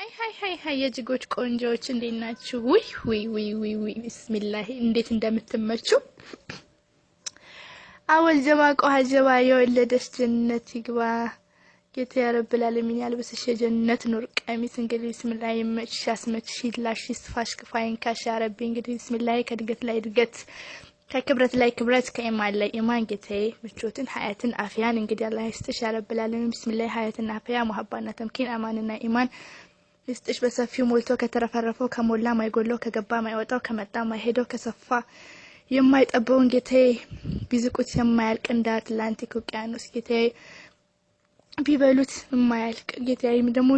Hi hi hi hi የጅጎች ቆንጆዎች እንዴት ናችሁ? ውይ ውይ ውይ ውይ ውይ ብስሚላሂ እንዴት እንደምትመቹ። አወል ጀባ ቆሃ ጀባ የወለደች ጀነት ይግባ። ጌታ يا رب العالمين ያልብስሽ የጀነት ኑር ቀሚስ። እንግዲህ ብስሚላሂ ይመችሽ፣ ያስመችሽ፣ ይድላሽ፣ ይስፋሽ፣ ክፉ አይንካሽ يا ربي። እንግዲህ ብስሚላሂ ከእድገት ላይ እድገት፣ ከክብረት ላይ ክብረት፣ ከኢማን ላይ ኢማን፣ ጌታዬ ምቾትን ሀያትን አፍያን እንግዲህ አላህ ይስጥሽ يا رب العالمين። ብስሚላሂ ሀያትን አፍያ ሙሀባና ተምኪን አማንና ኢማን ይስጥሽ በሰፊው ሞልቶ ከተረፈረፈው፣ ከሞላ ማይጎለው፣ ከገባ ማይወጣው፣ ከመጣ ማይሄደው፣ ከሰፋ የማይጠበውን ጌታዬ ቢዝቁት የማያልቅ እንደ አትላንቲክ ውቅያኖስ ጌታዬ ቢበሉት የማያልቅ ጌታዬ ደግሞ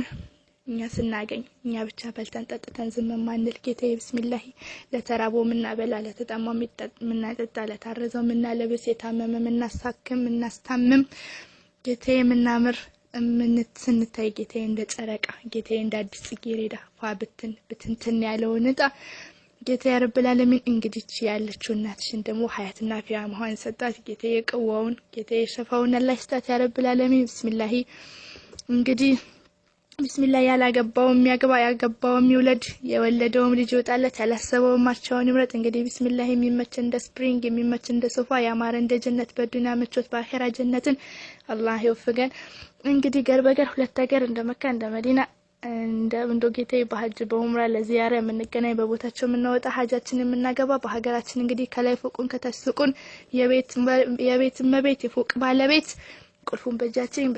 እኛ ስናገኝ እኛ ብቻ በልተን ጠጥተን ዝም የማንል ጌታዬ ብስሚላሂ ለተራበው የምናበላ፣ ለተጠማው የምናጠጣ፣ ለታረዘው የምናለብስ፣ የታመመ የምናሳክም የምናስታምም ጌታዬ የምናምር ስንታይ ጌታዬ እንደ ጨረቃ ጌታዬ እንደ አዲስ ጽጌረዳ ፏ ብትን ብትንትን ያለውን እጣ ጌታዬ يا رب العالمين እንግዲህ ያለችው እናትሽን ደግሞ ሀያትና ፊያ መሆን ሰጣት። ጌታዬ ቅዋውን ጌታዬ ሸፋውን አላህ ይስጣት يا رب العالمين። ብስሚላሂ እንግዲህ ብስሚላህ ያላገባው የሚያገባ፣ ያገባው የሚውለድ፣ የወለደውም ልጅ ይወጣለት፣ ያላሰበው ማቻውን ይምረጥ። እንግዲህ ብስሚላህ የሚመች እንደ spring፣ የሚመች እንደ ሶፋ፣ ያማረ እንደ ጀነት፣ በዱንያ ምቾት በአኼራ ጀነትን አላህ ይወፍቀን። እንግዲህ ገር በገር ሁለት ሀገር እንደ መካ እንደ መዲና እንደ ጌታዬ በሀጅ በኡምራ ለዚያራ የምንገናኝ፣ በቦታቸው የምናወጣ፣ ሀጃችን የምናገባ፣ በሀገራችን እንግዲህ ከላይ ፎቁን ከታች ሱቁን፣ የቤት እመቤት የፎቅ ባለቤት፣ ቁልፉን በእጃችን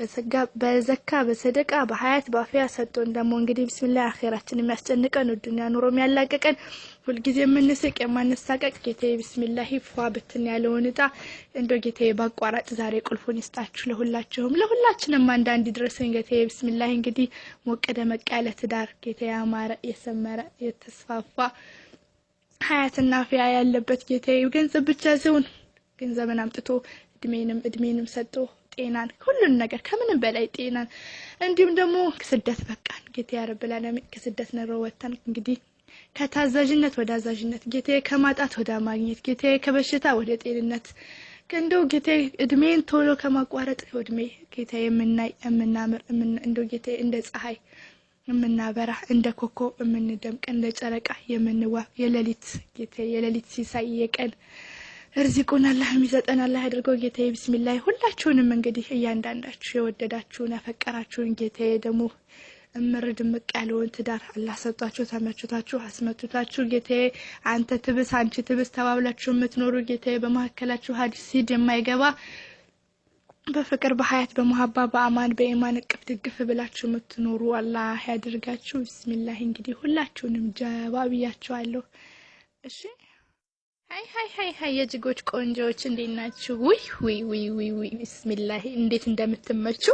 በዘካ በሰደቃ በሀያት በአፍያ ሰጥቶን ደግሞ እንግዲህ ብስሚላህ አኼራችን የሚያስጨንቀን ዱንያ ኑሮ የሚያላቅቀን፣ ሁልጊዜ የምንስቅ የማንሳቀቅ ጌታዬ ብስሚላሂ ፏ ብትን ያለውን እጣ እንደ ጌታዬ በአቋራጭ ዛሬ ቁልፉን ይስጣችሁ ለሁላችሁም፣ ለሁላችንም አንዳንድ ድረሰን ጌታዬ ብስሚላሂ እንግዲህ ሞቅ ደመቅ ያለ ትዳር ጌታዬ ያማረ የሰመረ የተስፋፋ ሀያትና አፍያ ያለበት ጌታዬ ገንዘብ ብቻ ሲሆን ገንዘብን አምጥቶ እድሜንም እድሜንም ሰጥቶ ጤናን ሁሉን ነገር ከምንም በላይ ጤናን እንዲሁም ደግሞ ከስደት በቃን ጌታ يا رب العالمين። ከስደት ኑሮ ወጥተን እንግዲህ ከታዛዥነት ወደ አዛዥነት ጌታዬ፣ ከማጣት ወደ ማግኘት ጌታዬ፣ ከበሽታ ወደ ጤንነት እንደው ጌታዬ እድሜን ቶሎ ከማቋረጥ እድሜ ጌታዬ የምናይ የምናምር እንደው ጌታዬ እንደ ፀሐይ የምናበራ፣ እንደ ኮከብ የምንደምቅ፣ እንደ ጨረቃ የምንዋብ፣ የሌሊት ጌታዬ የሌሊት ሲሳይ የቀን እርዚቁን አላህ የሚሰጠን አላህ አድርጎ ጌታዬ ቢስሚላህ ሁላችሁንም እንግዲህ እያንዳንዳችሁ የወደዳችሁን ያፈቀራችሁን ጌታዬ ደግሞ እምር ድምቅ ያለውን ትዳር አላህ ሰጧችሁ፣ ተመችቷችሁ፣ አስመቱታችሁ ጌታዬ አንተ ትብስ አንቺ ትብስ ተባብላችሁ የምትኖሩ ጌታዬ በመካከላችሁ ሀዲስ ሲድ የማይገባ በፍቅር በሀያት በመሀባ በአማን በኢማን እቅፍ ድግፍ ብላችሁ የምትኖሩ አላህ ያድርጋችሁ። ቢስሚላህ እንግዲህ ሁላችሁንም ጀባ ብያችኋለሁ። እሺ። Hi hi hi hi የጅጎች ቆንጆዎች እንዴት ናችሁ? ውይ ውይ ውይ ውይ ውይ ብስሚላሂ እንዴት እንደምትመቹ።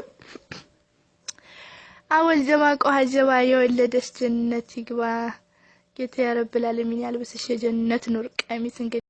አወል ጀባ ቆሃ ጀባ የወለደች ጀነት ይግባ። ጌታ يا رب العالمين ያልብስሽ የጀነት ኑር ቀሚስ እንግዲህ።